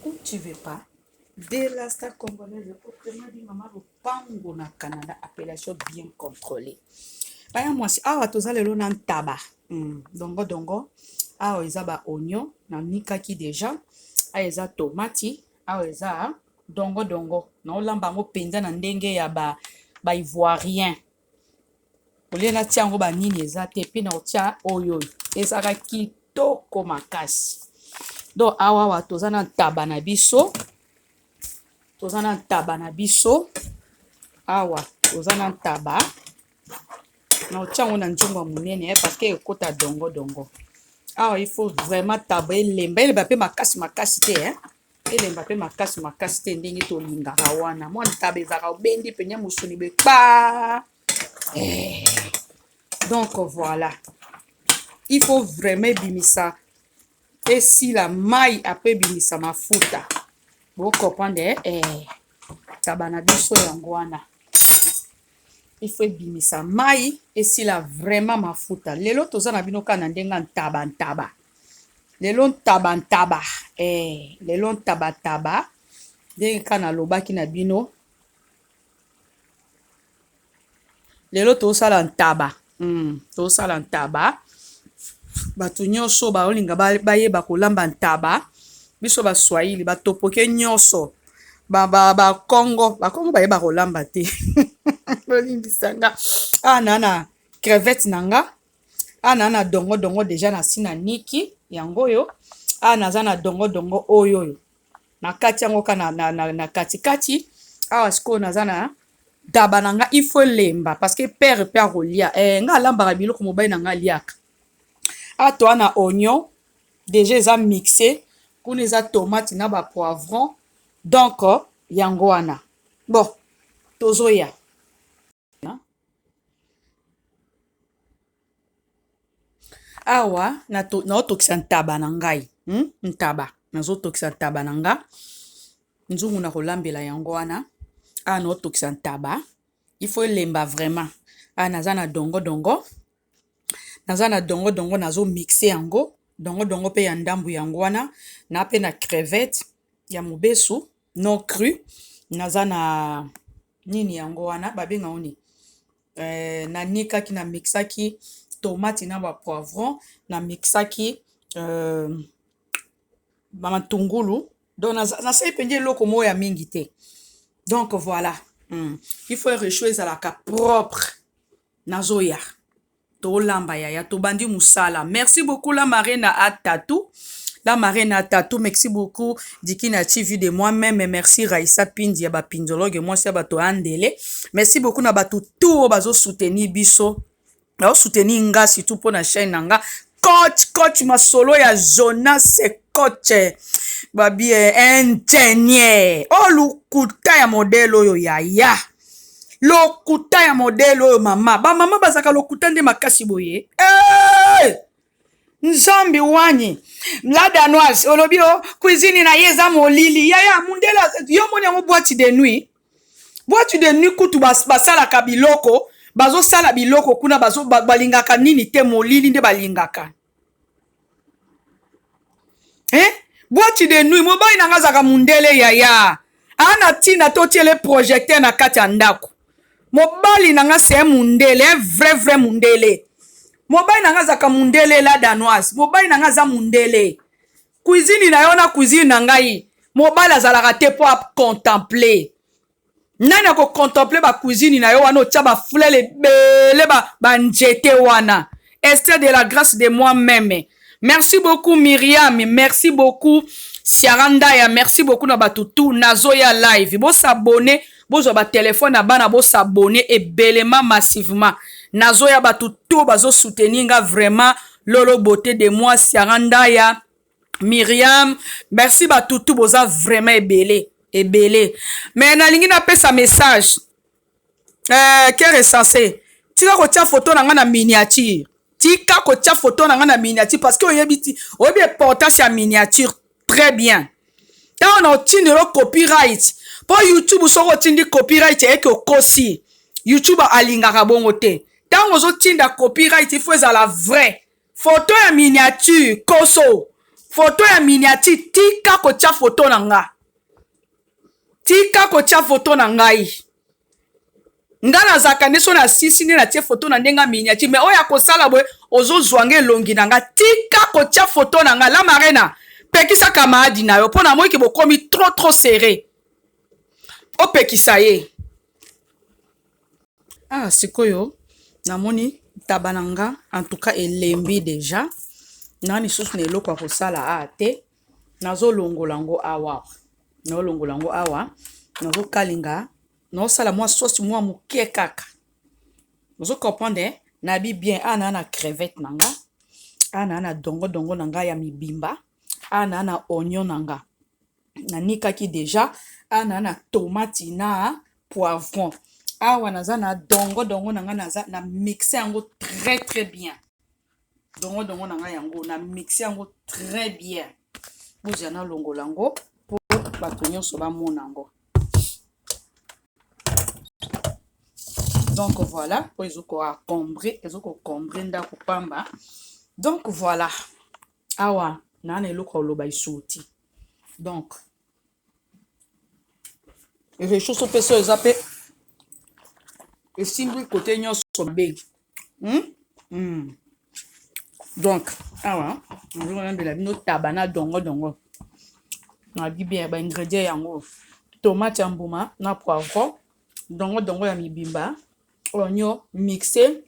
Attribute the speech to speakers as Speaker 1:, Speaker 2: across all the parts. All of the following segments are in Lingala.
Speaker 1: ou tu veux pas. De la star congolaise, autrement dit mama lopango na Canada, appellation bien contrôlée. Baya mwasi, awa toza lelo na ntaba. Dongo dongo, awa eza ba oignon, na nikaki déjà. Awa eza tomati, awa eza dongo dongo. Na olamba yango penza na ndenge ya ba ivoirien. Olie na tia yango ba nini eza te, puis na otia oyo oyo. Ezalaka kitoko makasi. Donc awa awa toza na ntaba na biso. Toza na ntaba na biso. Awa toza na ntaba. Na otia yango na nzungu ya monene, parce que ekota dongo dongo. Awa il faut vraiment taba elemba, elemba pe makasi makasi te, hein. Elemba pe makasi makasi te ndenge tolingaka wana. Mwa ntaba ezalaka obendi penya mosuni be kpa. Donc voilà. Il faut vraiment ebimisa esila mai après ebimisa mafuta. Bo comprendre, eh? Taba na biso yango wana. Il faut ebimisa mai esila vraiment mafuta. Lelo toza na bino kaka na ndenge ntaba ntaba. Lelo ntaba ntaba. Lelo ntaba ntaba. Ndenge kaka nalobaki na bino. Lelo tosala ntaba. Tosala ntaba. Bato nyonso baolinga bayeba kolamba ntaba. Biso baswahili batopoke nyonso. Ba Congo, ba Congo bayeba kolamba te. Bolimbisa nga. Ah, na na crevette na nga. Ah, na na dongo dongo déjà na si na niki yango oyo. Ah, naza na dongo dongo oyo oyo. Na kati yango ka na kati kati. Awa sikoyo naza na daba na nga, il faut lemba parce que père pe akolia. Nga alambaka biloko mobali na nga aliaka. Ah, toa na oignon déjà eza mixé, kuna eza tomate na ba poivron. Donc yango wana. Bon, tozoya. Awa naotokisa ntaba na ngai. Ntaba, nazotokisa ntaba na nga. Nzungu na kolambela yango wana. Awa naotokisa ntaba. Il faut elemba vraiment. Awa naza na dongo dongo. Naza na dongo dongo nazo mixer yango. Dongo dongo pe ya ndambu yango wana. Na pe na crevette ya mobesu non cru. Naza na nini yango wana babenga ngo nini? Na nikaki na mixaki tomate na ba poivron, na mixaki ba matungulu. Donc nasali mpenza eloko moko ya mingi te. Donc voilà. Il faut réchaud ezalaka propre. Nazoya. Tolamba yaya, tobandi musala. Merci beaucoup la marraine à Tatou. La marraine à Tatou, merci beaucoup Dikina TV de moi-même. Merci Raissa Pindi ya ba pinzologue, moi c'est bato andele. Merci beaucoup na bato tout bazo soutenir biso. Bazo soutenir nga surtout pour na chaîne nga. Coach, coach masolo ya Jonas coach. Babi ingénieur. Oh lukuta ya modèle oyo yaya. Lokuta ya modèle oyo mama. Ba mama bazaka lokuta nde makasi boye. Hey! Nzambi wanyi. La danoise olobi o cuisine na ye eza molili. Yaya mundela yo moni yango boîte de nuit. Boîte de nuit kutu basalaka biloko, bazosala biloko kuna bazo balingaka nini te molili nde balingaka. Hein? Boîte de nuit mobali na nga azalaka mundele yaya. Ana tina totiele projecteur na kati ya ndako. Mobali na nga c'est un mundele, un vrai vrai mundele. Mobali na nga azalaka mundele la danoise. Mobali na nga aza mundele. Cuisine na yo na cuisine na ngai. Mobali azalaka te po a contempler. Nani ako contempler ba cuisine na yo wana otia ba fleurs ebele ba nzete wana. Esther de la grâce de moi-même. Merci beaucoup Myriam, merci beaucoup Siara Ndaya, merci beaucoup na bato tout nazoya live. Bo s'abonner, bozwa ba téléphone na bana bo s'abonner ebelema massivement. Nazoya bato tout bazo soutenir nga vraiment Lolo beauté de moi Siara Ndaya, Myriam, merci bato tout boza vraiment ebele ebele. Mais nalingi napesa message. Cœur insensé. Tika kotia photo na nga na miniature. Tika kotia photo na nga na miniature parce que oyebi ti, oyebi importance ya miniature très bien. Tango na otindelo copyright, po YouTube soko otindi copyright eyeke okosi. YouTube alingaka bongo te. Tango ozotinda copyright il faut ezala vrai. Photo ya miniature koso. Foto ya miniature tika kotia foto na nga. Tika kotia foto na ngai. Nga nazalaka nde so nasisi nde natie foto na ndenge ya miniature mais oyo akosala boye ozozwa nga elongi na nga. Tika kotia foto na nga. La Marena, pekisa camarade na yo mpo na moki bokomi trop trop serré. Opekisa ye. Ah sikoyo namoni ntaba na nga en tout cas elembi deja na lisusu na eloko ya kosala awa te nazolongola yango awa nazolongola yango awa nazokalinga nazosala mwa sauce mwa moke kaka ozo comprendre eh? Nabi bien awa naa na crevette na nga awa naa na dongo dongo na nga ya mibimba awa naa na oignon na nga nanikaki deja awa naa na tomate na poivron awa naza na dongo dongo na nga naza na mixe yango très très bien dongo dongo na nga yango na mixe yango très bien bozela nalongola yango mpo bato nyonso bamona yango donc voilà mpo ezokoacombre ezokokombre ndako pamba donc voilà awa naa na eloko ya koloba lisuti donc rechaud mpe so eza mpe esimbi kote nyonso mabe hmm? Hmm. Donc awa nazolambela bino taba na dongo dongo nabi bien ba ingrédients yango tomate ya mbuma na poivron dongo dongo ya mibimba oignon mixe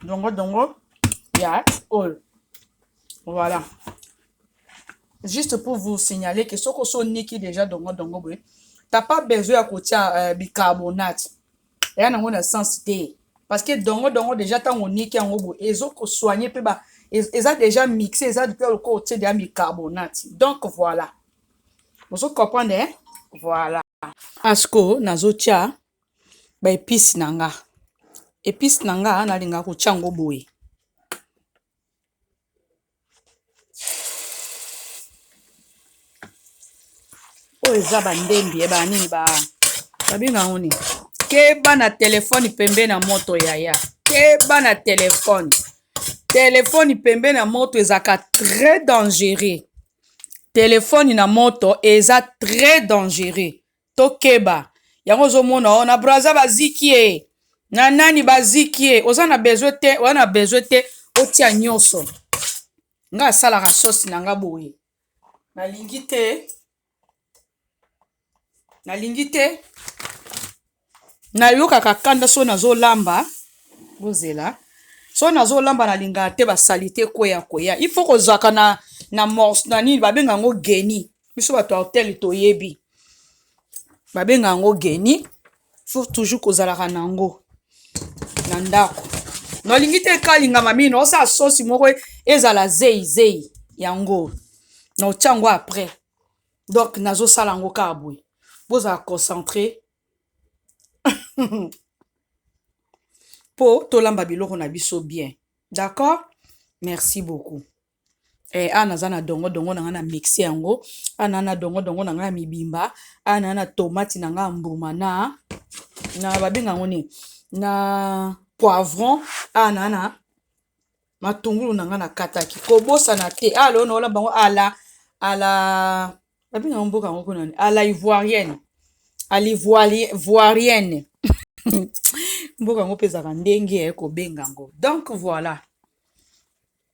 Speaker 1: dongo dongo ya oyo voilà. Juste pour vous signaler que soki osi oniki déjà dongo dongo boye t'as pas besoin ya kotia bicarbonate eya nango na sens te parce que dongo dongo déjà ntango oniki yango boye ezo kosoigne mpe ba eza déjà mixe eza mpe lokola otie déjà bicarbonate donc voilà ozo comprendre eh? Voilà asko nazotia ba épice na nga épice na nga nalingaka kotia yango boye oyo eza bandembi eh, banini babenga yango nini keba na telefone pembe na moto yaya keba na telefone telefone pembe na moto ezalaka très dangereux telefone na moto eza très dangereux tokeba yango ozomona o na braza baziki ye na nani baziki ye oza na besoin te oza na besoin te otia nyonso nga asalaka sauce na nga boye nalingi te nalingi te nayokaka kanda so nazolamba bozela so nazolamba nalingaka te basalite kweya kweya il faut kozwaka na na morse na nini babenga yango geni biso bato ya hotel toyebi babenga yango geni faut toujours kozalaka na yango na ndako nalingi te ekalingama mingi naosala sosi moko ezala zei zei yango na otia yango après donc nazosala yango kaka boye bozala concentre mpo tolamba biloko na biso bien d'accord merci beaucoup eh, awa naza na dongo dongo na ngai na mixe yango awa na na dongo dongo na ngai ya mibimba awa na na tomate na ngai ya mbuma na na babenga yango nini na poivron awa na na matungulu na ngai nakataki kobosana te awa lelo naolamba yango ala ala babenga yango mboka yango kuna à la ivoirienne à l'ivoirienne mboka yango mpe ezalaka ndenge ya kobenga yango donc voilà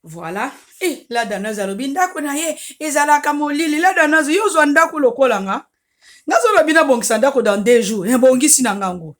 Speaker 1: voilà eh, la danoise alobi ndako na ye ezalaka molili la danoise yo ozwa ndako lokola nga nga zolobi nabongisa ndako dans 2 jours ebongisi na ngango?